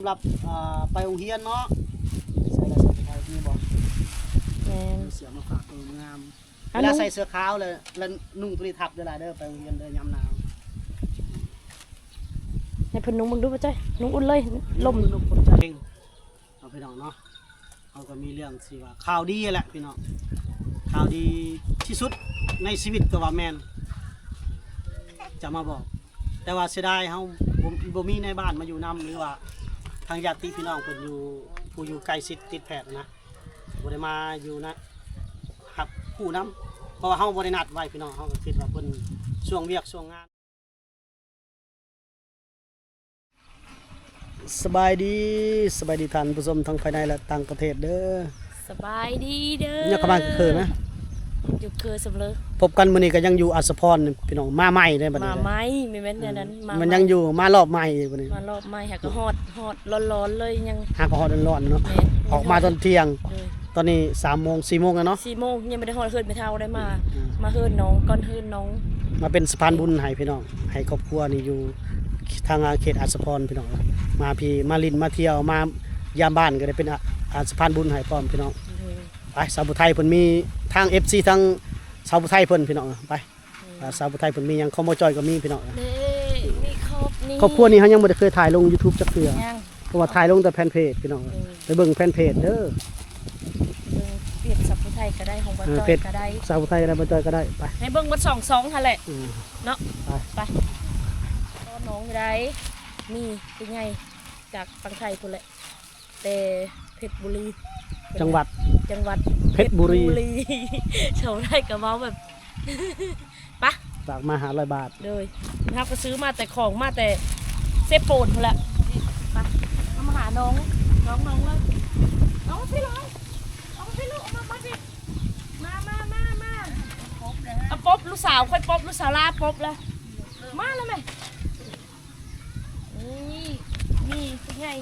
ສຳລັບ ເອີ ໄປໂຮງຮຽນເນາະ ໃສ່ລາຍສະໄພມີບໍ່? ແມ່ນ ເສື້ອມາຝາກ ເອີ ງາມ. ເວລາໃສ່ເສື້ອຂາວແລ້ວ ແລ້ວນຸ່ງໂຕນີ້ທັບເດີຫຼາເດີ ໄປໂຮງຮຽນເດີ ຍາມໜາວ. ໃຫ້ເພິ່ນນຸ່ງເບິ່ງດູ ບໍ່ຈ້ອຍ ນຸ່ງອຸ່ນເລີຍ ລົມ ເນາະ ພີ່ນ້ອງເນາະ. ເຮົາກໍມີເລື່ອງທີ່ວ່າຂ່າວດີແຫຼະພີ່ນ້ອງ ຂ່າວດີທີ່ສຸດໃນຊີວິດກໍວ່າແມ່ນ ຈະມາບອກ ແຕ່ວ່າເສຍດາຍເຮົາບໍ່ ບໍ່ມີນາຍບ້ານມາຢູ່ນຳ ຫຼືວ່າທາງຍາດຕິພີ່ນ້ອງເພິ່ນຢູ່ ຜູ້ຢູ່ໃກ້ຊິດຕິດແພດນະ ບໍ່ໄດ້ມາຢູ່ນະ ຮັບຮູ້ນຳ ເພາະວ່າເຮົາບໍ່ໄດ້ນັດໄວ້ພີ່ນ້ອງ ເຮົາກໍຄິດວ່າເພິ່ນຊ່ວງວຽກຊ່ວງງານ. ສະບາຍດີ ສະບາຍດີທ່ານຜູ້ຊົມທັງພາຍໃນ ແລະ ຕ່າງປະເທດເດີ. ສະບາຍດີເດີ. ຍັບເຂົ້າມາຄືນນະ ຢູ່ຄືສຳເລີ. ພົບກັນມື້ນີ້ກໍຍັງຢູ່ອາດສະພອນພີ່ນ້ອງ ມາໃໝ່ເດ້ບັດນີ້ ມາໃໝ່ ແມ່ນແນວນັ້ນ ມາໃໝ່ ມັນຍັງຢູ່ ມາລອບໃໝ່ອີກບັດນີ້ ມາລອບໃໝ່ ຫາກໍຮອດ ຮອດຮ້ອນໆເລີຍ ຍັງ ຫາກໍຮອດຮ້ອນໆເນາະ ແມ່ນ ອອກມາຕອນທ່ຽງ ໂດຍ ຕອນນີ້ສາມໂມງ ສີ່ໂມງແລ້ວເນາະ ສີ່ໂມງ ຍັງບໍ່ໄດ້ຮອດເຮືອນແມ່ເຖົ້າ ໄດ້ມາ ອ່າ ມາເຮືອນນ້ອງກ່ອນ ເຮືອນນ້ອງ ມາເປັນສະພານບຸນໃຫ້ພີ່ນ້ອງ ໃຫ້ຄອບຄົວນີ້ຢູ່ທາງເຂດອາດສະພອນພີ່ນ້ອງ ມາພີ້ ມາຫຼິ້ນມາທ່ຽວ ມາຢາມບ້ານ ກໍໄດ້ເປັນອາ ອາ ສະພານບຸນໃຫ້ພ້ອມພີ່ນ້ອງ. ໂດຍ ໄປ ສາວຜູ້ໄທເພິ່ນມີ ທາງເອັຟຊີ ທາງສາວຜູ້ໄທເພິ່ນພີ່ນ້ອງ ໄປ ອືມ ອ່າ ສາວຜູ້ໄທເພິ່ນມີຫຍັງ ຂອງບໍ່ຈ້ອຍກໍມີພີ່ນ້ອງ ນີ້ ມີຄອບນີ້ ຄອບຄົວນີ້ເຮົາຍັງບໍ່ໄດ້ເຄີຍຖ່າຍລົງຢູທູບຈັກເທື່ອ ຍັງ ເພາະວ່າຖ່າຍລົງແຕ່ແຟນເພຈພີ່ນ້ອງ ເອີ ໄປເບິ່ງແຟນເພຈເດີ ເບິ່ງເພຈສາວຜູ້ໄທກໍໄດ້ ຂອງບໍ່ ເອີ ຈ້ອຍ ເພຈກໍໄດ້ ສາວຜູ້ໄທກໍໄດ້ ບໍ່ຈ້ອຍກໍໄດ້ ໄປ ໃຫ້ເບິ່ງໝົດສອງຊ່ອງຫັ້ນແຫຼະ ເອີ ເນາະ ໄປ ໄປ ກໍນ້ອງຢູ່ໃດ ນີ້ຜູ້ໃຫຍ່ຈາກຝັ່ງໄທພຸ້ນແຫຼະ ແຕ່ເພັດບູລີ ຈັງຫວັດ ຈັງຫວັດເພັດບູລີ ເພດບູລີ ເຈົ້າໄດ້ກໍເວົ້າແບບ ປະ ຝາກມາຫ້າຮ້ອຍບາດ ໂດຍ ເຮົາກໍຊື້ມາແຕ່ຂອງມາແຕ່ເຊໂປນພຸ້ນແຫຼະ ປະ ເຮົາມາຫານ້ອງ ນ້ອງ ນ້ອງເລີຍ ນ້ອງມາພີ້ເລີຍ ນ້ອງມາພີ້ລູກ ມາ ມາພີ້ ມາ ມາ ມາ ມາ ເອົາປົບລູກສາວ ຂ້ອຍປົບລູກສາວລາປົບແລ້ວ ມາແລ້ວແມ່. ນີ້ ນີ້ຜູ້ໃຫຍ່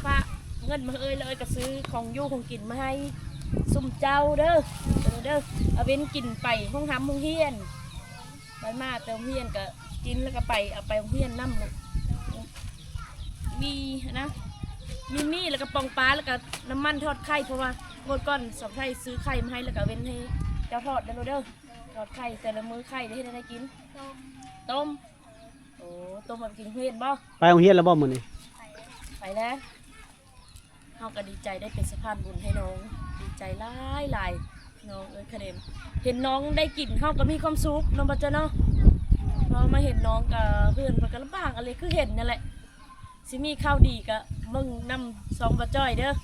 ຝາກເງິນມາໃຫ້ເອື້ອຍ ແລ້ວເອື້ອຍກໍຊື້ຂອງຢູ່ຂອງກິນມາໃຫ້ຊຸມເຈົ້າເດີ ເດີ ເອົາເວັນກິນໄປໂຮງຮຳໂຮງຮຽນ ໄປມາແຕ່ໂຮງຮຽນກໍກິນ ແລ້ວກໍໄປ ເອົາໄປໂຮງຮຽນນຳລູກ ມີຫັ້ນນະ ມີໝີ່ ແລ້ວກໍປ່ອງປາ ແລ້ວກໍນ້ຳມັນທອດໄຂ່ ເພາະວ່າໝົດກ່ອນສາວໄທຊື້ໄຂ່ມາໃຫ້ ແລ້ວກໍເວັນໃຫ້ເຈົ້າທອດເດີລູກເດີ ທອດໄຂ່ ແຕ່ລະມື້ໄຂ່ໄດ້ເຮັດໃຫ້ໄດ້ກິນ ຕົ້ມ ຕົ້ມ. ໂອ້ ຕ້ອງມາກິນເຮັດບໍ່? ໄປໂຮງຮຽນແລ້ວບໍ່ມື້ນີ້? ໄປແລ້ວ ເຮົາກໍດີໃຈໄດ້ເປັນສະພານບຸນໃຫ້ນ້ອງ ດີໃຈຫຼາຍໆ ນ້ອງເອີຍ ຄະເດັນ ເຫັນນ້ອງໄດ້ກິນ ເຮົາກໍມີຄວາມສຸກເນາະ ບໍ່ເຈົ້າເນາະ ເພາະມາເຫັນນ້ອງກໍ ເຮືອນເພິ່ນກໍລຳບາກອີ່ຫຼີ ຄືເຫັນນັ້ນແຫຼະ ຊິມີຂ່າວດີກໍເບິ່ງນຳຊ່ອງບໍ່ຈ້ອຍເດີ ອືມ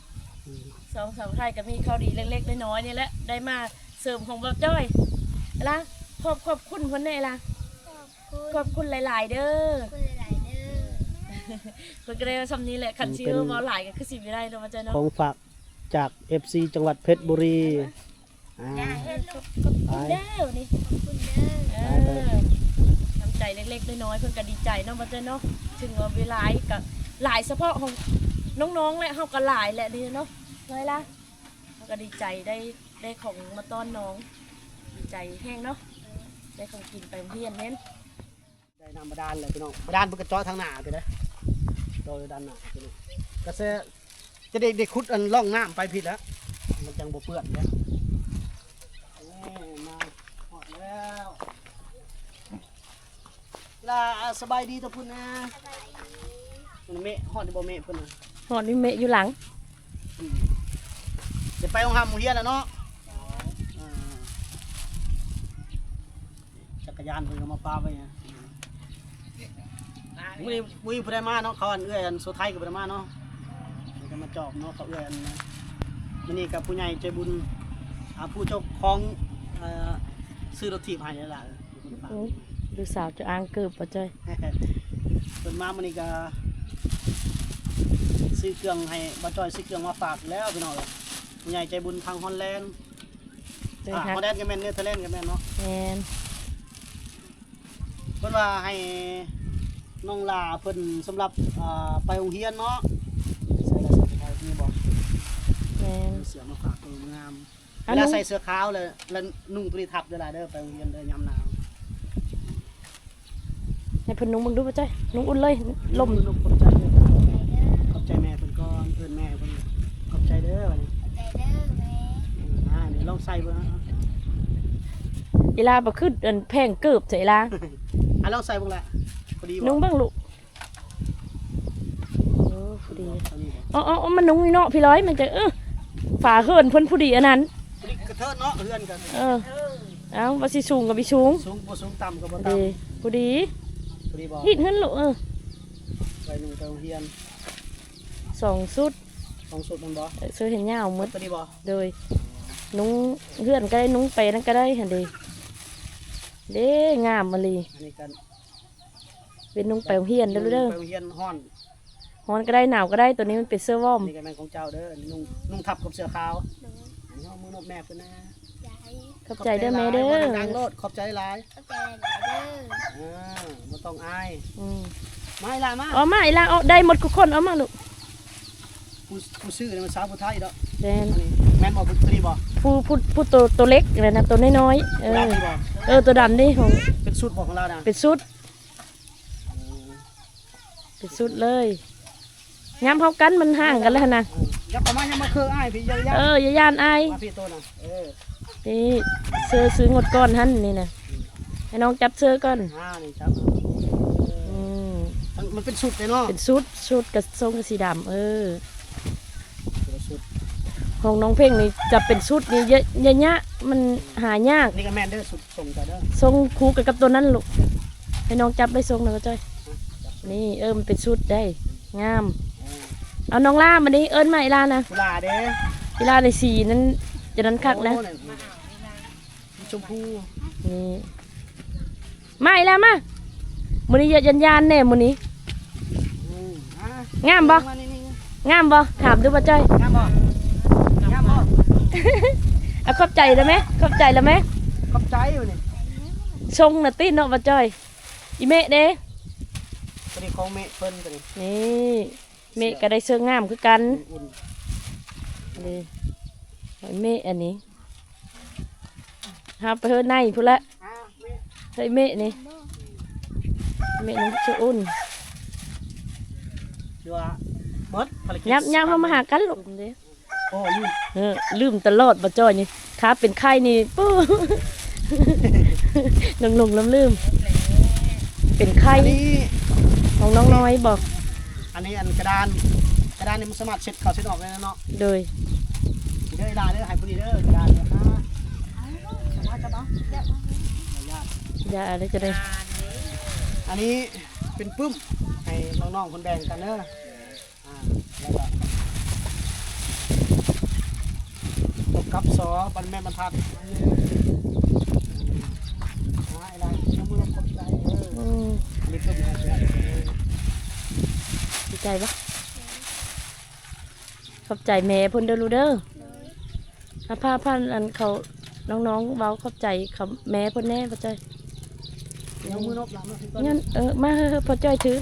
ຊ່ອງສາວໄທກໍມີຂ່າວດີເລັກໆນ້ອຍໆນີ້ແຫຼະ ໄດ້ມາເສີມຂອງບໍ່ຈ້ອຍ ລະ ຂອບ ຂອບຄຸນເພິ່ນແດ່ລະ ຂອບ ຂອບຄຸນຫຼາຍໆເດີ ຂອບຄຸນຫຼາຍໆເດີ ເພິ່ນກໍໄດ້ວ່າຊ່ຳນີ້ແຫຼະ ຄັນຊິເວົ້າຫຼາຍກໍຄືຊິບໍ່ໄດ້ເນາະ ວ່າຈັ່ງເນາະ ຂອງຝາກຈາກເອັຟຊີ ຈັງຫວັດເພັດບູລີ ອ່າ ຂອບ ຂອບຄຸນເດີນີ້ ຂອບຄຸນເດີ ເອີ ໄປ ໄປ ນ້ຳໃຈເລັກໆນ້ອຍໆ ເພິ່ນກໍດີໃຈເນາະ ວ່າຈັ່ງເນາະ ເຖິງວ່າບໍ່ຫຼາຍກໍຫຼາຍສະເພາະຂອງນ້ອງໆແຫຼະ ເຮົາກໍຫຼາຍແຫຼະນີ້ເນາະ ນ້ອຍລະ ເຮົາກໍດີໃຈໄດ້ ໄດ້ຂອງມາຕ້ອນນ້ອງ ດີໃຈແຮງເນາະ ໄດ້ຂອງກິນໄປໂຮງຮຽນແມ່ນ ໄດ້ນ້ຳບາດານແລ້ວພີ່ນ້ອງ ບາດານເພິ່ນກໍເຈາະທາງໜ້າໄປເດ້ ເຈາະດ້ານໜ້າໄປເລີຍ ກະແສຈະໄດ້ ໄດ້ຂຸດອັນຮ່ອງນ້ຳໄປພີ້ແຫຼະ ມັນຈັ່ງບໍ່ເປື້ອນເດ້ ນີ້ມາຮອດແລ້ວ. ລາ ສະບາຍດີຕະພຸ້ນນະ ສະບາຍດີ ເມະ ຮອດຢູ່ບໍ່ເມະເພິ່ນນະ? ຮອດຢູ່ເມະຢູ່ຫຼັງ ອືມ ຈະໄປໂຮງຮຳໂຮງຮຽນແລ້ວເນາະ ໂດຍ ອ່າ ຈັກກະຍານເພິ່ນກໍມາປະໄວ້ນະ ມື້ນີ້ບໍ່ມີຜູ້ໃດມາເນາະ ເຂົາອັນເອື້ອຍອັນໂຊໄທກໍບໍ່ໄດ້ມາເນາະ ເພິ່ນກໍມາຈອບເນາະ ເຂົາເອື້ອຍອັນ ມື້ນີ້ກັບຜູ້ໃຫຍ່ໃຈບຸນ ອ່າ ຜູ້ເຈົ້າຂອງ ເອີ ຊື້ລົດຖີບໃຫ້ນັ້ນລະ. ໂອ້ ລູກສາວຈະອ້າງເກີບບໍ່ຈ້ອຍ ເພິ່ນມາມື້ນີ້ກະຊື້ເຄື່ອງໃຫ້ບ່າວຈ້ອຍ ຊື້ເຄື່ອງມາຝາກແລ້ວພີ່ນ້ອງເອີຍ ຜູ້ໃຫຍ່ໃຈບຸນທາງຮອນແລນ ໂດຍ ອ່າ ຮັກ ຮອນແລນກໍແມ່ນ ເນເທີແລນກໍແມ່ນເນາະ ແມ່ນ ເພິ່ນວ່າໃຫ້ນ້ອງຫຼ້າເພິ່ນສຳລັບ ອ່າ ໄປໂຮງຮຽນເນາະ ໃສ່ລາຍສະໄພມີບໍ່? ແມ່ນ ເສື້ອມາຝາກ ເອີ ງາມ. ເວລາໃສ່ເສື້ອຂາວແລ້ວ ແລ້ວນຸ່ງໂຕນີ້ທັບເດີຫຼາເດີ ໄປໂຮງຮຽນເດີ ຍາມໜາວ ໃຫ້ເພິ່ນນຸ່ງເບິ່ງດູ ບໍ່ຈ້ອຍ ນຸ່ງອຸ່ນເລີຍ ລົມ ຂອບໃຈ ຂອບ ໃຈແມ່ເພິ່ນກ່ອນ ເອີ້ນແມ່ເພິ່ນ ຂອບໃຈເດີ ບັດນີ້ ຂອບໃຈເດີແມ່. ອ່າ ນີ້ລອງໃສ່ເບິ່ງ ອີຫຼາບໍ່ຄືອັນແພງເກີບໃສ່ອີຫຼາ. ອ່າ ລອງໃສ່ເບິ່ງລະ ພໍດີບໍ່? ນຸ່ງເບິ່ງລູກ. ໂອ້ ພໍດີ ເອົາ ເອົາ ເອົາມານຸ່ງນີ້ເນາະ ພີ່ລອຍ ມັນຈະ ເອີ ຝາເຫີນເພິ່ນພໍດີອັນນັ້ນ ພໍດີກະເທີດເນາະ ເຮືອນກັນ. ເອີ ເອົາ ວ່າຊິສູງກໍບໍ່ສູງ ສູງບໍ່ສູງ ຕ່ຳກໍບໍ່ຕ່ຳ ພໍດີ ພໍດີບໍ່? ຮີດເຮືອນລູກ. ເອີ ໄວ້ໜຶ່ງໄປໂຮງຮຽນ ສອງຊຸດ ສອງຊຸດແມ່ນບໍ່? ເອີ ເສື້ອແຂນຍາວໝົດ ພໍດີບໍ່? ໂດຍ ນຸ່ງເຮືອນກໍໄດ້ ນຸ່ງໄປນັ້ນກໍໄດ້ຫັ້ນເດ ເດ້ ງາມອີ່ຫຼີ. ອັນນີ້ກໍ ເປັນນຸ່ງໄປໂຮງຮຽນເດີລູກເດີ ໄປໂຮງຮຽນຮ້ອນ ຮ້ອນກໍໄດ້ ໜາວກໍໄດ້ ໂຕນີ້ມັນເປັນເສື້ອວອມ. ນີ້ກໍແມ່ນຂອງເຈົ້າເດີ ນຸ່ງ ນຸ່ງທັບກັບເສື້ອຂາວ. ໂດຍ ເອົາມືນົບແມ່ເພິ່ນນະ. ຂອບໃຈເດີແມ່ເດີ ເວົ້າດັງໆໂລດ ຂອບໃຈຫຼາຍ ຂອບໃຈຫຼາຍເດີ. ເອີ ບໍ່ຕ້ອງອາຍ. ອືມ ມາອີຫຼາມາ ເອົາມາອີຫຼາ ເອົາ ໄດ້ໝົດທຸກຄົນ ເອົາມາລູກ. ຜູ້ ຜູ້ຊື້ນີ້ມັນສາວຜູ້ໄທດອກ. ແມ່ນ ອັນນີ້ແມ່ນບໍ່ ຜູ້ນີ້ບໍ່? ຜູ້ ຜູ້ ຜູ້ໂຕ ໂຕເລັກນັ້ນນະ ໂຕນ້ອຍໆ. ເອີ ໂຕດຳນີ້ບໍ່? ເອີ ໂຕດຳນີ້ຂອງ ເປັນຊຸດບໍ່ຂອງລາວນະ? ເປັນຊຸດ ເປັນຊຸດເລີຍ. ຍາມເຮົາກັນມັນຫ່າງກັນແລ້ວຫັ້ນນະ. ເອີ ຢ່າເຂົ້າມາ ຢ່າມາເຄີອ້າຍ ພີ່ ຢ່າຢ້ານ ເອີ ຢ່າຢ້ານອ້າຍ ມາພີ່ໂຕນະ. ເອີ ນີ້ ເສື້ອຊື້ງວດກ່ອນຫັ້ນນີ້ນະ ໃຫ້ນ້ອງຈັບເສື້ອກ່ອນ. ອ່າ ນີ້ຈັບ ອືມ ມັນ ມັນເປັນຊຸດເດ້ເນາະ ເປັນຊຸດ ຊຸດກະຊົງກະສີດຳ. ເອີ ຊຸດ ຂອງນ້ອງເພັງນີ້ຈະເປັນຊຸດນີ້ ຍະ ຍະ ຍະ ມັນຫາຍາກ. ນີ້ກໍແມ່ນເດີ ຊຸດ ສົ່ງກັນເດີ ສົ່ງຄູ່ກັນກັບໂຕນັ້ນລູກ ໃຫ້ນ້ອງຈັບໄດ້ສົ່ງນະ ບໍ່ຈ້ອຍ. ນີ້ ເອີ ມັນເປັນຊຸດໄດ໋ ງາມ. ເອີ ເອົານ້ອງຫຼ້າມານີ້ ເອີ້ນມາອີຫຼ້ານະ ອີຫຼ້າເດ້ ອີຫຼ້າໃນສີນັ້ນ ຈະນັ້ນຄັກນະ. ໂອ້ ນີ້ ຊົມພູ ນີ້ ມາອີຫຼ້າມາ ມື້ນີ້ຢ່າຢ້ານໆແດ່ມື້ນີ້. ອືມ ອ່າ ງາມບໍ່? ມານີ້ໆ ງາມບໍ່? ຖາມດູ ບໍ່ຈ້ອຍ ງາມບໍ່? ງາມບໍ່? ເອົາ ຂອບໃຈແລ້ວແມ ຂອບໃຈແລ້ວແມ ຂອບໃຈຢູ່ນີ້ ຊົງນະຕິເນາະ ບໍ່ຈ້ອຍ. ອີເມະເດ້ ຕົວນີ້ຂອງເມະເພິ່ນ ຕົວນີ້ ນີ້ ເມະກໍໄດ້ເສື້ອງາມຄືກັນ ອຸ່ນໆ ນີ້ ເມະອັນນີ້ ຫາໄປເຮີໃນພຸ້ນແຫຼະ ເຮີເມະນີ້ ເມະນ້ອງເສື້ອອຸ່ນ ຄືວ່າໝົດພາລະກິດ ຍາມ ຍາມເຮົາມາຫາກັນລູກເດ້. ໂອ້ ລືມ ເອີ ລືມຕະຫຼອດ ບໍ່ຈ້ອຍນີ້ ຖ້າເປັນໄຂ້ນີ້ ປູ້ ຫຼົງໆລືມໆ ເປັນໄຂ້ ອັນນີ້ ຂອງນ້ອງນ້ອຍບໍ? ອັນນີ້ອັນກະດານ ກະດານນີ້ມັນສາມາດເຊັດເຂົ້າເຊັດອອກໄດ້ເນາະ. ໂດຍ ເດີ ອີຫຼ້າເດີ ໃຫ້ຜູ້ນີ້ເດີ ກະດານເດີ ອ່າ ສະບາຍ ສະບາຍ ຢ່າ ຢ່າ ຢ່າ ຢ່າ ອັນນີ້ຈະໄດ້ ອັນນີ້ເປັນປຶ້ມ ໃຫ້ນ້ອງໆເພິ່ນແບ່ງກັນເດີ. ອ່າ ແລ້ວກໍຕົກກັບຊອ ບັນແມ່ນບັນທັດ ອ່າ ຫຼາຍໆ ຍົກມືຂອບໃຈເດີ. ອືມ ອັນນີ້ເພິ່ນໃຫ້ແຊະ ດີໃຈບໍ່? ຂອບໃຈແມ່ເພິ່ນເດີລູກເດີ. ໂດຍ ອ່າ ພາ ພາອັນເຂົາ ນ້ອງໆເວົ້າຂອບໃຈເຂົາແມ່ເພິ່ນແດ່ ພໍ່ຈ້ອຍ. ຍົກມືນົບ ຍ້ອນ ເອີ ມາເຮີ ພໍ່ຈ້ອຍຖື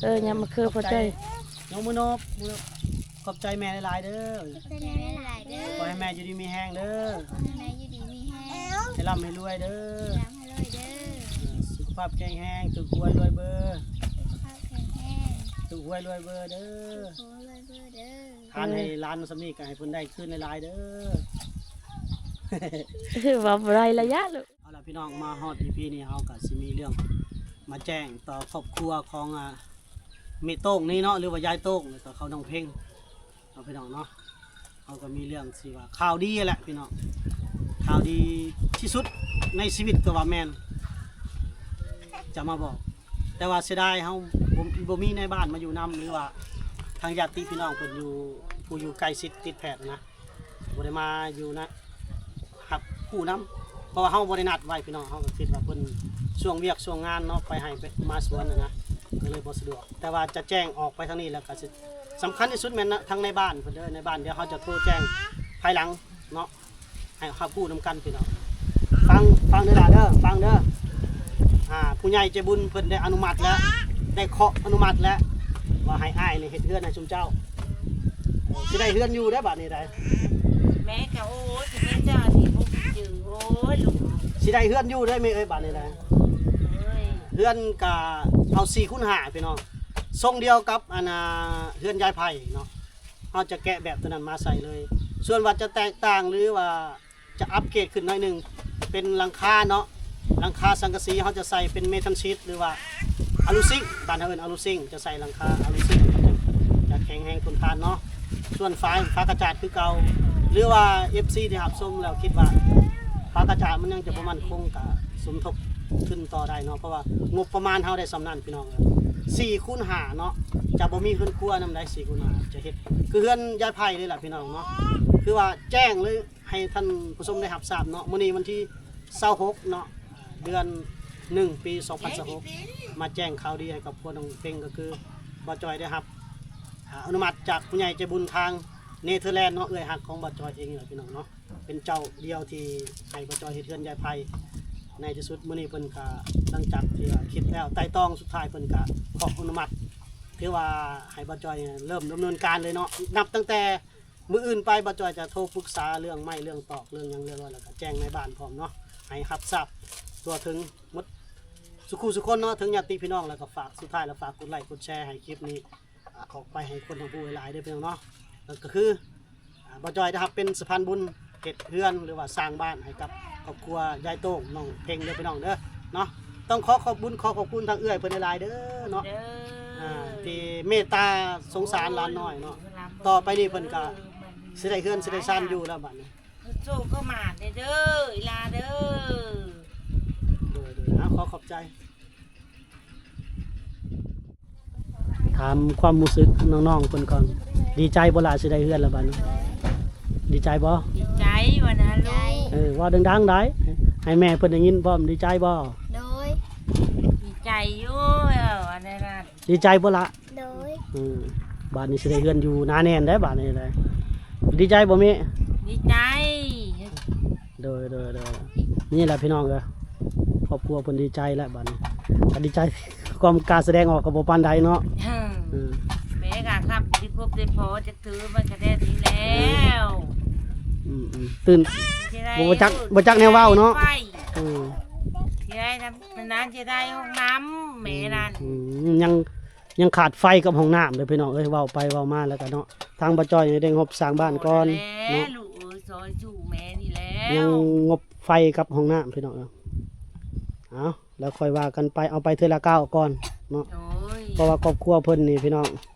ເອີ ຍ້ອນມາຄືພໍ່ຈ້ອຍ. ຍົກມືນົບ ມືນົບ ຂອບໃຈແມ່ຫຼາຍໆເດີ. ຂອບໃຈແມ່ຫຼາຍໆເດີ. ຂໍໃຫ້ແມ່ຢູ່ດີມີແຮງເດີ. ຂໍໃຫ້ແມ່ຢູ່ດີມີແຮງ ໃຫ້ລ່ຳໃຫ້ລວຍເດີ. ໃຫ້ລ່ຳໃຫ້ລວຍເດີ. ສຸຂະພາບແຂງແຮງ ຖືກຫວຍລວຍເບີ. ສຸຂະພາບແຂງແຮງ ຖືກຫວຍລວຍເບີເດີ. ຖືກຫວຍລວຍເບີເດີ. ທານໃຫ້ຫຼານສ່ຳນີ້ກໍໃຫ້ເພິ່ນໄດ້ຄືນຫຼາຍໆເດີ. ເວົ້າບໍ່ໄດ້ລະຍະລູກ. ເອົາລະພີ່ນ້ອງ ມາຮອດອີພີນີ້ ເຮົາກໍຊິມີເລື່ອງມາແຈ້ງຕໍ່ຄອບຄົວຂອງ ອາ ແມ່ໂຕ້ງນີ້ເນາະ ຫຼືວ່າຍາຍໂຕ້ງ ແລ້ວກໍເຂົານ້ອງເພັງເນາະ ພີ່ນ້ອງເນາະ. ເຮົາກໍມີເລື່ອງທີ່ວ່າຂ່າວດີແຫຼະພີ່ນ້ອງ ຂ່າວດີທີ່ສຸດໃນຊີວິດກໍວ່າແມ່ນ ຈະມາບອກ ແຕ່ວ່າເສຍດາຍເຮົາບໍ່ ບໍ່ມີນາຍບ້ານມາຢູ່ນຳ ຫຼືວ່າທາງຍາດຕິພີ່ນ້ອງເພິ່ນຢູ່ ຜູ້ຢູ່ໃກ້ຊິດຕິດແພດນະ ບໍ່ໄດ້ມາຢູ່ນະ ຮັບຮູ້ນຳ ເພາະວ່າເຮົາບໍ່ໄດ້ນັດໄວ້ພີ່ນ້ອງ. ເຮົາກໍຄິດວ່າເພິ່ນຊ່ວງວຽກຊ່ວງງານເນາະ ໄປໄຮ່ໄປ ມາສວນນະ ກໍເລີຍບໍ່ສະດວກ. ແຕ່ວ່າຈະແຈ້ງອອກໄປທາງນີ້ ແລ້ວກໍຊິ ສຳຄັນທີ່ສຸດແມ່ນນະ ທາງໃນບ້ານເພິ່ນເດີ ໃນບ້ານ ດຽວເຮົາຈະໂທແຈ້ງພາຍຫຼັງເນາະ ໃຫ້ຮັບຮູ້ນຳກັນພີ່ນ້ອງ. ຟັງ ຟັງເດີຫຼ້າເດີ ຟັງເດີ ອ່າ ຜູ້ໃຫຍ່ໃຈບຸນເພິ່ນໄດ້ອະນຸມັດແລ້ວ ໄດ້ເຄາະອະນຸມັດແລ້ວ ວ່າໃຫ້ອ້າຍນີ້ເຮັດເຮືອນໃຫ້ຊຸມເຈົ້າ. ຊິໄດ້ເຮືອນຢູ່ໄດ໋ບາດນີ້ໄດ໋. ແມ່ກໍ ໂອ້ຍ ຊິແມ່ນເຈົ້ານີ້ບໍ່ຄິດເຖິງ ໂອ້ຍ ລູກ ຊິໄດ້ເຮືອນຢູ່ໄດ໋ແມ່ເອີຍ ບາດນີ້ໄດ໋. ເຮືອນກະເອົາສີ່ຄູນຫ້າພີ່ນ້ອງ ຊົງດຽວກັບອັນນ່າເຮືອນຍາຍໄພເນາະ ເຮົາຈະແກະແບບຕົວນັ້ນມາໃສ່ເລີຍ. ສ່ວນວ່າຈະແຕກຕ່າງ ຫຼືວ່າຈະອັບເກຣດຂຶ້ນໜ້ອຍໜຶ່ງ ເປັນຫຼັງຄາເນາະ ຫຼັງຄາສັງກະສີ ເຮົາຈະໃສ່ເປັນເມທັນຊີດ ຫຼືວ່າອາລູຊິງ ບ້ານເຮົາເອີ້ນອາລູຊິງ ຈະໃສ່ຫຼັງຄາອາລູຊິງ ຈະແຂງແຮງທົນທານເນາະ. ສ່ວນຝາ ຝາກະຈາດຄືເກົ່າ ຫຼືວ່າເອັຟຊີທີ່ຮັບຊົມແລ້ວຄິດວ່າຝາກະຈາດມັນຍັງຈະບໍ່ໝັ້ນຄົງ ກະສົມທົບທຶນຕໍ່ໄດ້ເນາະ ເພາະວ່າງົບປະມານເຮົາໄດ້ສ່ຳນັ້ນ ພີ່ນ້ອງເອີຍ ສີ່ຄູນຫ້າເນາະ ຈະບໍ່ມີເຮືອນຄົວນຳໃດ ສີ່ຄູນຫ້າ ຈະເຮັດຄືເຮືອນຍາຍໄພເລີຍລະ ພີ່ນ້ອງເນາະ ຄືວ່າແຈ້ງເລີຍ ໃຫ້ທ່ານຜູ້ຊົມໄດ້ຮັບຊາບເນາະ. ມື້ນີ້ວັນທີຊາວຫົກເນາະ ເດືອນໜຶ່ງ ປີສອງພັນຊາວຫົກ ມາແຈ້ງຂ່າວດີໃຫ້ຄອບຄົວນ້ອງເພັງ ກໍຄືບ່າວຈ່ອຍໄດ້ຮັບ ອາ ອະນຸມັດຈາກຜູ້ໃຫຍ່ໃຈບຸນທາງເນເທີແລນເນາະ ເອື້ອຍຮັກຂອງບ່າວຈ່ອຍເອງນີ້ແຫຼະ ພີ່ນ້ອງເນາະ ເປັນເຈົ້າດຽວທີ່ໃຫ້ບ່າວຈ່ອຍເຮັດເຮືອນຍາຍໄພ. ໃນທີ່ສຸດມື້ນີ້ເພິ່ນກະ ຫຼັງຈາກທີ່ວ່າຄິດແລ້ວໄຕ່ຕອງ ສຸດທ້າຍເພິ່ນກະເຄາະອະນຸມັດ ຖືວ່າໃຫ້ບ່າວຈ່ອຍເລີ່ມດຳເນີນການເລີຍເນາະ. ນັບຕັ້ງແຕ່ ມື້ອື່ນໄປ ບ່າວຈ່ອຍຈະໂທປຶກສາເລື່ອງໄມ້ເລື່ອງຕອກເລື່ອງຫຍັງຮຽບຮ້ອຍ ແລ້ວກະແຈ້ງນາຍບ້ານພ້ອມເນາະ ໃຫ້ຮັບຊາບທົ່ວເຖິງໝົດສູ່ຄູ່ສູ່ຄົນເນາະ ເຖິງຍາດຕິພີ່ນ້ອງ. ແລ້ວກະຝາກ ສຸດທ້າຍແລ້ວຝາກກົດໄລ້ກົດແຊໃຫ້ຄລິບນີ້ອອກໄປໃຫ້ຄົນຮັບຮູ້ຫຼາຍໆເດີ ພີ່ນ້ອງເນາະ. ແລ້ວກະຄື ອ່າ ບ່າວຈ່ອຍນະຄັບ ເປັນສະພານບຸນເຮັດເຮືອນ ຫຼືວ່າສ້າງບ້ານໃຫ້ກັບຄອບຄົວຍາຍໂຕ້ງ ນ້ອງເພັງເດີ ພີ່ນ້ອງເດີເນາະ. ຕ້ອງຂໍຂອບບຸນ ຂໍຂອບຄຸນທາງເອື້ອຍເພິ່ນຫຼາຍໆເດີເນາະ ເອີ ອ່າ ທີ່ເມດຕາສົງສານຫຼານນ້ອຍເນາະ. ຕໍ່ໄປນີ້ເພິ່ນກະຊິໄດ້ເຮືອນຊິໄດ້ຊານຢູ່ແລ້ວບາດນີ້ ໂຊກເຂົ້າມາເດີອີ່ຫຼ້າເດີ. ໂດຍໆ ເອົາ ຂໍຂອບໃຈ. ຖາມຄວາມຮູ້ສຶກນ້ອງໆເພິ່ນກ່ອນ ດີໃຈບໍ່ຫຼ້າຊິໄດ້ເຮືອນແລ້ວບາດນີ້ ດີໃຈບໍ່? ດີໃຈວ່ານັ້ນລູກ ເອີ ເວົ້າດັງໆໄດ້ ໃຫ້ແມ່ເພິ່ນໄດ້ຍິນພ້ອມ ດີໃຈບໍ່? ໂດຍ ດີໃຈຢູ່ ເອີ ວ່ານັ້ນ ດີໃຈບໍ່ລະ? ໂດຍ ເອີ ບາດນີ້ຊິໄດ້ເຮືອນຢູ່ໜາແໜ້ນໄດ໋ບາດນີ້ໄດ໋ ດີໃຈບໍ່ເມ? ດີໃຈ ໂດຍໆໆ ນີ້ແຫຼະພີ່ນ້ອງເອີຍ ຄອບຄົວເພິ່ນດີໃຈແລ້ວບາດນີ້ ກະດີໃຈ ຄວາມກ້າສະແດງອອກກະບໍ່ປານໃດເນາະ ເອີ ເອີ ແມ່ກະຄັບຊິຄົບໄດ້ພໍຈັກຖືມັນກະແດ່ນີ້ແລ້ວ ອືມໆ ຕື່ນ ບໍ່ຈັກ ບໍ່ຈັກແນວເວົ້າເນາະ ເອີ ຊິໄດ້ນຳ ມັນນັ້ນຊິໄດ້ຫ້ອງນ້ຳແມ່ນັ້ນ ອືມ ຍັງ ຍັງຂາດໄຟກັບຫ້ອງນ້ຳເດີພີ່ນ້ອງເອີຍ ເວົ້າໄປເວົ້າມາແລ້ວກະເນາະ ທາງບ່າວຈ່ອຍໄດ້ງົບສ້າງບ້ານກ່ອນເນາະ ລູກເອີຍ ຊ່ອຍຊູ່ແມ່ນີ້ແລ້ວ ຍັງງົບໄຟກັບຫ້ອງນ້ຳພີ່ນ້ອງເອີຍ ເອົາ ແລ້ວຄ່ອຍວ່າກັນໄປ ເອົາໄປເທື່ອລະກ້າວກ່ອນເນາະ ໂດຍ ເພາະວ່າຄອບຄົວເພິ່ນນີ້ພີ່ນ້ອງ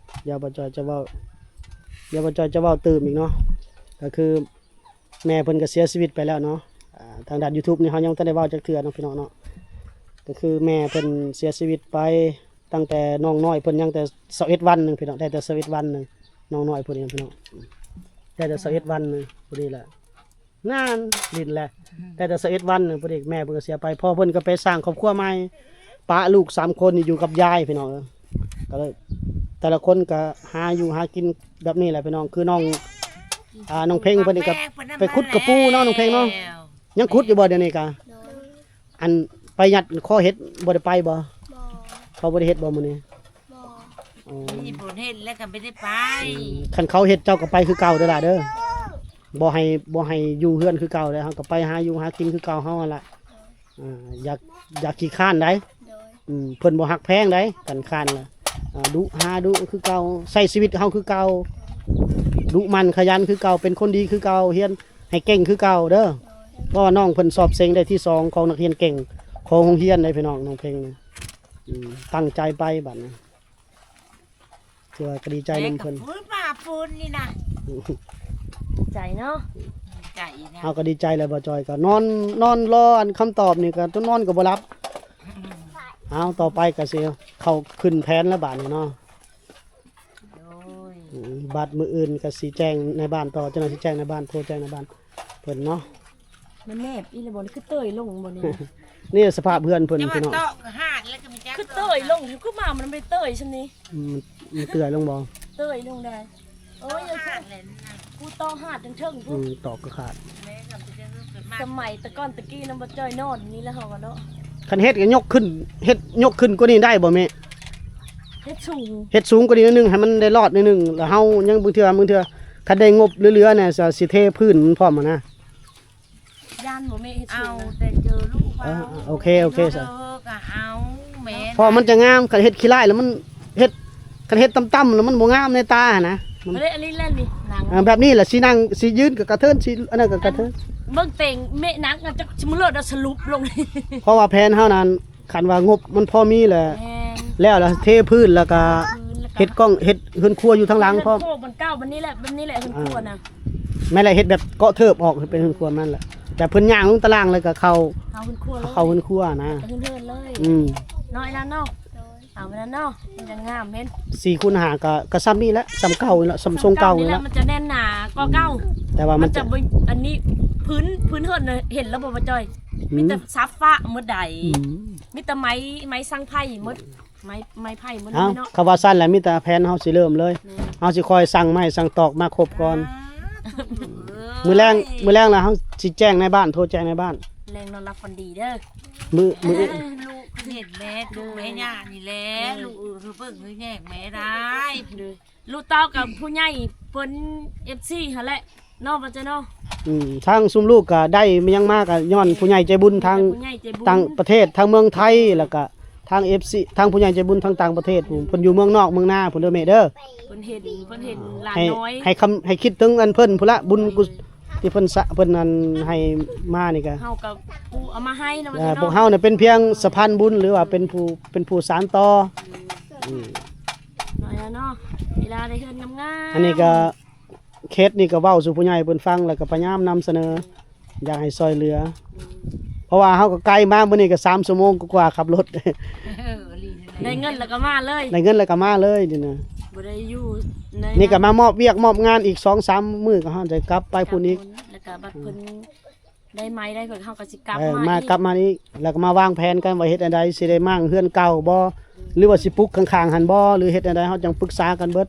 ດຽວບ່າວຈ່ອຍຈະເວົ້າ ດຽວບ່າວຈ່ອຍຈະເວົ້າຕື່ມອີກເນາະ ກະຄື ແມ່ເພິ່ນກະເສຍຊີວິດໄປແລ້ວເນາະ ອ່າ ທາງດ້ານຢູທູບນີ້ເຮົາຍັງບໍ່ທັນໄດ້ເວົ້າຈັກເທື່ອເນາະພີ່ນ້ອງເນາະ ກະຄືແມ່ເພິ່ນເສຍຊີວິດໄປ ຕັ້ງແຕ່ນ້ອງນ້ອຍເພິ່ນຍັງແຕ່ຊາວເອັດວັນໜຶ່ງພີ່ນ້ອງ ໄດ້ແຕ່ຊາວເອັດວັນໜຶ່ງ ນ້ອງນ້ອຍຜູ້ນີ້ພີ່ນ້ອງ ໄດ້ແຕ່ຊາວເອັດວັນໜຶ່ງຜູ້ນີ້ແຫຼະ ນັ້ນຫຼິ້ນແຫຼະ ໄດ້ແຕ່ຊາວເອັດວັນໜຶ່ງ ພໍດີແມ່ເພິ່ນກະເສຍໄປ ພໍ່ເພິ່ນກະໄປສ້າງຄອບຄົວໃໝ່ ປະລູກສາມຄົນນີ້ຢູ່ກັບຍາຍພີ່ນ້ອງເອີຍ ກະເລີຍ ແຕ່ລະຄົນກະຫາຢູ່ຫາກິນແບບນີ້ແຫຼະພີ່ນ້ອງ ຄືນ້ອງ ອ່າ ນ້ອງເພັງເພິ່ນນີ້ກະໄປຂຸດກະປູເນາະ ນ້ອງເພັງເນາະ ຍັງຂຸດຢູ່ບໍ່ດຽວນີ້ກະ? ໂດຍ ອັນໄປຍັດຄໍເຫັດບໍ່ໄດ້ໄປບໍ່? ບໍ່ ເຂົາບໍ່ໄດ້ເຮັດບໍ່ມື້ນີ້? ບໍ່ ໂອ້ ມີຜົນເຮັດແລ້ວກະບໍ່ໄດ້ໄປ ອືມ ຄັນເຂົາເຮັດເຈົ້າກະໄປຄືເກົ່າເດີຫຼ້າເດີ ບໍ່ໃຫ້ ບໍ່ໃຫ້ຢູ່ເຮືອນຄືເກົ່າເດີ ເຮົາກະໄປຫາຢູ່ຫາກິນຄືເກົ່າເຮົາຫັ້ນລະ ອ່າ ຢ່າ ຢ່າຂີ້ຄ້ານໃດ ໂດຍ ອືມ ເພິ່ນບໍ່ຮັກແພງໃດ ຄັນຄ້ານລະ ອ່າ ດຸຫາດຸຄືເກົ່າ ໃຊ້ຊີວິດເຮົາຄືເກົ່າ ດຸໝັ່ນຂະຫຍັນຄືເກົ່າ ເປັນຄົນດີຄືເກົ່າ ຮຽນໃຫ້ເກັ່ງຄືເກົ່າເດີ ໂດຍ ເພາະວ່ານ້ອງເພິ່ນສອບເສັງໄດ້ທີສອງຂອງນັກຮຽນເກັ່ງຂອງໂຮງຮຽນເດ້ພີ່ນ້ອງ ນ້ອງເພັງນີ້ ອືມ ຕັ້ງໃຈໄປບາດນີ້ ຖືວ່າກະດີໃຈນຳເພິ່ນ ແມ່ກະຟື້ນມາຟື້ນນີ້ນະ ດີໃຈເນາະ ດີໃຈນະ ເຮົາກະດີໃຈແຫຼະ ບ່າວຈ່ອຍກະນອນ ນອນລໍອັນຄຳຕອບນີ້ກະນອນກະບໍ່ຫຼັບ ເອົາ ຕໍ່ໄປກະຊິເຂົ້າຂຶ້ນແຜນລະບາດນີ້ເນາະ ໂດຍ ອືມ ບາດມື້ອື່ນກະຊິແຈ້ງນາຍບ້ານຕໍ່ ເຈົ້າໜ້າຊິແຈ້ງນາຍບ້ານ ໂທແຈ້ງນາຍບ້ານເພິ່ນເນາະ ມັນແນບອີ່ຫຼີບໍ່ ຄືເຕີຍລົງບໍ່ນີ້ ນີ້ສະພາບເຮືອນເພິ່ນ ຈະວ່າ ພີ່ນ້ອງ ຕອກກະຫາດແລ້ວກະມີຈັກ ຄືເຕີຍລົງ ຄືມາມັນໄປເຕີຍຊ່ຳນີ້ ອືມ ມັນເຕີຍລົງບໍ່ ເຕີຍລົງໄດ ໂອ້ຍ ຫາດແຫຼະ ຜູ້ຕອກຫາດເທິງໆ ອືມ ຕອກກະຂາດ ແມ່ນ ສະໄໝແຕ່ກ່ອນແຕ່ກີ້ນະ ບໍ່ຈ່ອຍນອນນີ້ແຫຼະເຮົາກະເນາະ ຄັນເຮັດກະຍົກຂຶ້ນ ເຮັດຍົກຂຶ້ນກວ່ານີ້ໄດ້ບໍ່ແມ່? ເຮັດສູງ ເຮັດສູງກວ່ານີ້ໜ້ອຍໜຶ່ງ ໃຫ້ມັນໄດ້ລອດໜ້ອຍໜຶ່ງ ລະເຮົາຍັງບາງເທື່ອ ບາງເທື່ອ ຄັນໄດ້ງົບເຫຼືອໆແນ່ ຊິເທພື້ນມັນພ້ອມຫັ້ນນະ ຢ້ານບໍ່ແມ່ເຮັດສູງ ເອົາແຕ່ເຈີລູກ ເອີ ເອົາ ໂອເຄ ໂອເຄ ເອີ ກະເອົາແມ່ ເພາະມັນຈະງາມ ຄັນເຮັດຂີ້ລ້າຍລະມັນເຮັດ ຄັນເຮັດຕ່ຳໆ ແລ້ວມັນບໍ່ງາມໃນຕາຫັ້ນນະ ມັນ ເອີ ອັນນີ້ແຫຼະນີ້ ໜັງ ເອີ ແບບນີ້ລະ ຊິນັ່ງ ຊິຢືນກໍກະເທີນ ຊິອັນນັ້ນກໍກະເທີນ ເບິ່ງເຕງເມະໜັງ ຈັກຊິມາເລີດເອົາສະຫຼຸບລົງ ເພາະວ່າແຜນເຮົານັ້ນ ຄັນວ່າງົບມັນພໍມີແຫຼະ ແມ່ນ ແລ້ວລະເທພື້ນ ແລ້ວກະ ເທພື້ນ ແລ້ວກະ ເຮັດກ້ອງ ເຮັດເຮືອນຄົວຢູ່ທາງຫຼັງພ້ອມ ເຮືອນຄົວ ມັນເກົ່າ ແບບນີ້ແຫຼະ ແບບນີ້ແຫຼະ ເຮືອນຄົວນະ ອ່າ ແມ່ນແຫຼະ ເຮັດແບບເກາະເທີບອອກ ເຮັດເປັນເຮືອນຄົວແມ່ນແຫຼະ ແຕ່ເພິ່ນຍ່າງລົງຕາລ່າງ ແລ້ວກໍເຂົ້າ ເຂົ້າເຮືອນຄົວ ເຂົ້າເຮືອນຄົວນະ ເຂົ້າເຮືອນເລີຍ ອືມ ເນາະ ໄອ້ນັ້ນເນາະ ເອົາໄວ້ນັ້ນເນາະ ມັນຈະງາມແມ່ນ ສີ່ຄູນຫ້າ ກໍ ກໍສ່ຳນີ້ແຫຼະ ສ່ຳເກົ່ານີ້ແຫຼະ ສ່ຳຊົງເກົ່ານີ້ແຫຼະ ມັນຈະແໜ້ນໜາກວ່າເກົ່າ ແຕ່ວ່າມັນ ມັນຈະ ຈະບໍ່ ອັນນີ້ ພື້ນ ພື້ນເຮືອນນະ ເຫັນແລ້ວບໍ່ ບໍ່ຈ່ອຍ ອືມ ມີແຕ່ຊາບຟ້າໝົດໃດ ອືມ ມີແຕ່ໄມ້ ໄມ້ສັງໄຜ່ໝົດ ໄມ້ ໄມ້ໄຜ່ໝົດເນາະ ເອົ້າ ເນາະ ຄຳວ່າຊັ້ນແຫຼະ ມີແຕ່ແຜນເຮົາຊິເລີ່ມເລີຍ ແມ່ນ ເຮົາຊິຄ່ອຍສັ່ງໄມ້ສັ່ງຕອກມາຄົບກ່ອນ ມື້ແລງ ມື້ແລງລະເຮົາຊິແຈ້ງນາຍບ້ານ ໂທແຈ້ງນາຍບ້ານ ແລງນອນຫຼັບຝັນດີເດີ ມື້ ມື້ອື່ນ ລູກເຫັນແມ່ທຸກແມ່ຍານີ້ແຫຼະ ເອີ ລູກເອີຍ ເບິ່ງແຍງແມ່ໄດ້ ເອີ ລູກເຕົ້າກັບຜູ້ໃຫຍ່ເພິ່ນ ເອັຟຊີ ຫັ້ນແຫຼະເນາະ ວ່າຈະເນາະ ອືມ ທາງຊຸມລູກກໍໄດ້ຫຍັງມາກໍຍ້ອນຜູ້ໃຫຍ່ໃຈບຸນທາງ ຜູ້ໃຫຍ່ໃຈບຸນ ຕ່າງປະເທດ ທາງເມືອງໄທ ແລ້ວກໍທາງ ເອັຟຊີ ທາງຜູ້ໃຫຍ່ໃຈບຸນທາງຕ່າງປະເທດ ເພິ່ນຢູ່ເມືອງນອກເມືອງນາພຸ້ນເດີແມ່ເດີ ເພິ່ນເຫັນ ເພິ່ນເຫັນຫຼານນ້ອຍ ໃຫ້ຄຳ ໃຫ້ຄິດເຖິງອັນເພິ່ນພຸ້ນລະ ບຸນກຸ ທີ່ເພິ່ນສະ ເພິ່ນອັນໃຫ້ມານີ້ກໍ ເຮົາກໍຜູ້ເອົາມາໃຫ້ນະ ເອີ ວ່າຈະເນາະ ພວກເຮົານີ້ເປັນພຽງສະພານບຸນ ຫຼືວ່າເປັນຜູ້ ເປັນຜູ້ສານຕໍ່ ອືມ ນ້ອຍແລ້ວເນາະ ເວລາໄດ້ເຮືອນງາມໆ ອັນນີ້ກໍ ເຂດນີ້ກໍເວົ້າສູ່ຜູ້ໃຫຍ່ເພິ່ນຟັງ ແລ້ວກໍພະຍາຍາມນຳສະເໜີ ຢາກໃຫ້ຊ່ອຍເຫຼືອ ເພາະວ່າເຮົາກໍໄກມາ ມື້ນີ້ກໍສາມຊົ່ວໂມງກວ່າໆ ຂັບລົດ ເອີ ໄດ້ເງິນແລ້ວກໍມາເລີຍ ໄດ້ເງິນແລ້ວກໍມາເລີຍນີ້ນະ ບໍ່ໄດ້ຢູ່ໃນ ນີ້ກໍມາມອບວຽກມອບງານອີກສອງສາມມື້ ກໍເຮົາໄດ້ກັບໄປພຸ້ນອີກ ແລ້ວກໍບັດເພິ່ນ ໄດ້ໄມ້ໄດ້ເພິ່ນ ເຮົາກໍຊິກັບ ເອີ ມາ ມາ ກັບມາອີກ ແລ້ວກໍມາວາງແຜນກັນວ່າເຮັດແນວໃດ ຊິໄດ້ມ້າງເຮືອນເກົ່າບໍ່ ອືມ ຫຼືວ່າຊິປຸກຂ້າງໆຫັ້ນບໍ່ ຫຼືເຮັດແນວໃດ ເຮົາຈັ່ງປຶກສາກັນເບິດ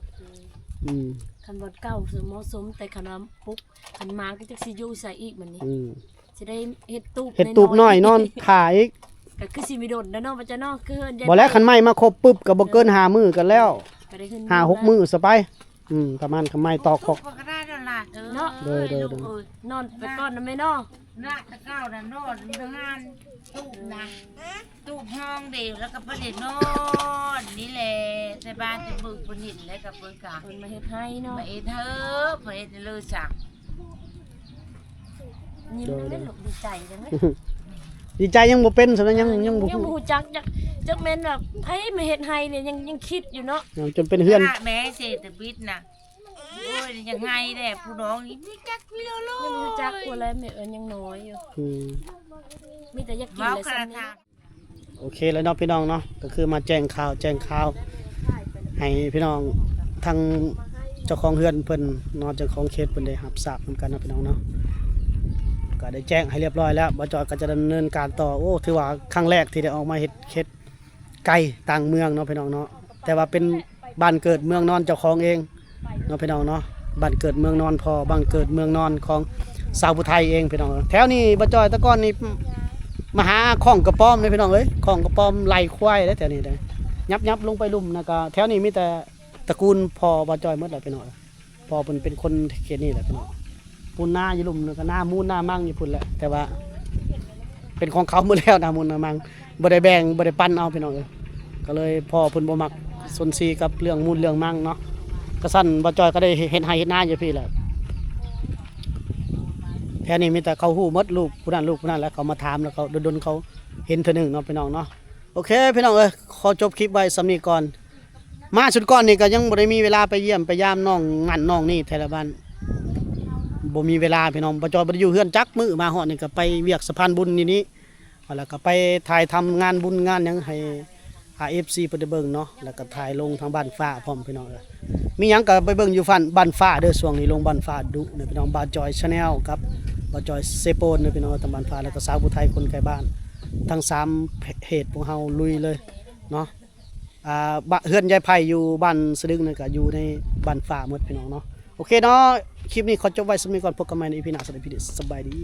ອືມ ອືມ ຄັນບ່ອນເກົ່າຊິເໝາະສົມ ແຕ່ຄັນວ່າປຸກ ຄັນມ້າງກໍຈັກຊິຢູ່ໃສອີກບັດນີ້ ອືມ ຊິໄດ້ເຮັດຕູບ ເຮັດຕູບນ້ອຍໆ ນອນຖ້າອີກ ກໍຄືຊິມີດົນແລ້ວເນາະ ວ່າຈະເນາະ ຄືເຮືອນໃຫຍ່ ບໍ່ແລ້ວ ຄັນໄມ້ມາຄົບປຶບ ກໍບໍ່ເກີນ ເອີ ຫ້າມື້ກັນແລ້ວ ກໍໄດ້ເຮືອນ ຫ້າຫົກມື້ຊະໄປ ອືມ ປະມານຄຳໄມ້ຕອກຂອກ ເນາະ ໂດຍ ໂດຍ ໂດຍ ນອນໄປກ່ອນນະແມ່ເນາະ ນະ ແຕ່ເກົ່ານະນອນຢູ່ເຮືອນ ຕູບນະ ຕູບຫ້ອງດຽວ ແລ້ວກໍບໍ່ໄດ້ນອນ ນີ້ແຫຼະ ແຕ່ບ້ານຈະເບິ່ງເພິ່ນເຫັນ ແລ້ວກໍເບິ່ງກະ ເພິ່ນມາເຮັດໃຫ້ເນາະ ມາເຮັດເຮີ ເພິ່ນເຮັດເລີສະ ຍິ້ມ ໂດຍ ແມ່ນລູກ ດີໃຈຈັ່ງເລີຍ ດີໃຈຍັງບໍ່ເປັນ ສ່ຳນັ້ນຍັງ ຍັງ ຍັງບໍ່ ຍັງບໍ່ຮູ້ ຮູ້ຈັກ ຈັກ ຈັກແມ່ນແບບໃຜມາເຮັດໃຫ້ນີ້ ຍັງ ຍັງຄິດຢູ່ເນາະ ຍັງຈົນເປັນເຮືອນ ແມ່ເສດຕະບິດນະ ໂອ້ຍ ຍັງໄງແດ່ ຜູ້ນ້ອງນີ້ມີຈັກເລື່ອງເລີຍ ຍັງບໍ່ຮູ້ຈັກຜູ້ແລະ ແມ່ເອີຍຍັງນ້ອຍຢູ່ ອືມ ມີແຕ່ຢາກກິນແລະສ່ຳນີ້ ໂອເຄແລ້ວເນາະພີ່ນ້ອງເນາະ ກໍຄືມາແຈ້ງຂ່າວ ແຈ້ງຂ່າວໃຫ້ພີ່ນ້ອງ ທາງເຈົ້າຂອງເຮືອນເພິ່ນເນາະ ເຈົ້າຂອງເຂດເພິ່ນໄດ້ຮັບຊາບນຳກັນເນາະພີ່ນ້ອງເນາະ ກໍໄດ້ແຈ້ງໃຫ້ຮຽບຮ້ອຍແລ້ວ ບ່າວຈອຍກໍຈະດຳເນີນການຕໍ່ ໂອ້ ຖືວ່າຄັ້ງແລກທີ່ໄດ້ອອກມາເຮັດເຂດ ໄກຕ່າງເມືອງເນາະພີ່ນ້ອງເນາະ ແຕ່ວ່າເປັນບ້ານເກີດເມືອງນອນເຈົ້າຂອງເອງເນາະພີ່ນ້ອງເນາະ ບ້ານເກີດເມືອງນອນພໍ່ ບ້ານເກີດເມືອງນອນຂອງຊາວຜູ້ໄທເອງພີ່ນ້ອງ. ແຖວນີ້ບ່າວຈ້ອຍແຕ່ກ່ອນນີ້ມາຫາຄ້ອງກະປອມເດ້ພີ່ນ້ອງເອີຍ ຄ້ອງກະປອມໄລ່ຄວາຍເດ້ແຖວນີ້ເດ້ ຍັບໆລົງໄປລຸ່ມນະ ກະແຖວນີ້ມີແຕ່ຕະກູນພໍ່ບ່າວຈ້ອຍໝົດແຫຼະພີ່ນ້ອງ. ພໍ່ເພິ່ນເປັນຄົນເຂດນີ້ແຫຼະພີ່ນ້ອງ ປູນນາຢູ່ລຸ່ມ ແລ້ວກໍນາມູນນາມັງຢູ່ພຸ້ນແຫຼະ ແຕ່ວ່າເປັນຂອງເຂົາໝົດແລ້ວ ນາມູນນາມັງ ບໍ່ໄດ້ແບ່ງ ບໍ່ໄດ້ປັນເອົາພີ່ນ້ອງເອີຍ ກໍເລີຍພໍ່ເພິ່ນບໍ່ມັກສົນຊີກັບເລື່ອງມູນເລື່ອງມັງເນາະ. ກະຊັ້ນບ່າວຈ້ອຍກໍໄດ້ເຮັດໄຮ່ເຮັດນາຢູ່ພີ້ແຫຼະ ແຖວນີ້ມີແຕ່ເຂົາຮູ້ໝົດ ລູກຜູ້ນັ້ນລູກຜູ້ນັ້ນ ແລ້ວເຂົາມາຖາມ ແລ້ວເຂົາດົນໆເຂົາເຫັນເທື່ອໜຶ່ງເນາະພີ່ນ້ອງເນາະ. ໂອເຄພີ່ນ້ອງເອີຍ ຂໍຈົບຄລິບໄວ້ສ່ຳນີ້ກ່ອນ. ມາຊຸດກ່ອນນີ້ກໍຍັງບໍ່ໄດ້ມີເວລາໄປຢ້ຽມໄປຢາມນ້ອງນັ້ນນ້ອງນີ້ແຕ່ລະບ້ານ ບໍ່ມີເວລາພີ່ນ້ອງ. ບ່າວຈ້ອຍບໍ່ໄດ້ຢູ່ເຮືອນຈັກມື້ ມາຮອດນີ້ກໍໄປວຽກສະພານບຸນນີ້ນີ້ ແລ້ວກໍໄປຖ່າຍທຳງານບຸນງານຫຍັງໃຫ້ ອ່າ ເອັຟຊີ ເພິ່ນໄດ້ເບິ່ງເນາະ ແລ້ວກໍຖ່າຍລົງທາງບ້ານຟ້າພ້ອມພີ່ນ້ອງເອີຍ. ມີຫຍັງກໍໄປເບິ່ງຢູ່ບ້ານ ບ້ານຟ້າເດີ ຊ່ວງນີ້ລົງບ້ານຟ້າດຸເດີພີ່ນ້ອງ. ບ່າວຈ້ອຍ Channel ກັບບ່າວຈ້ອຍເຊໂປນເດີພີ່ນ້ອງ ທາງບ້ານຟ້າ ແລ້ວກໍສາວຜູ້ໄທຄົນໃກ້ບ້ານ ທັງສາມເພຈພວກເຮົາລຸຍເລີຍເນາະ. ອ່າ ບະ ເຮືອນຍາຍໄຜ່ຢູ່ບ້ານສະດຶງນັ້ນກະຢູ່ໃນບ້ານຟ້າໝົດພີ່ນ້ອງເນາະ. ໂອເຄເນາະ ຄລິບນີ້ຂໍຈົບໄວ້ສ່ຳນີ້ກ່ອນ ພົບກັນໃໝ່ໃນອີພີໜ້າ ສຳລັບອີພີນີ້ ສະບາຍດີ.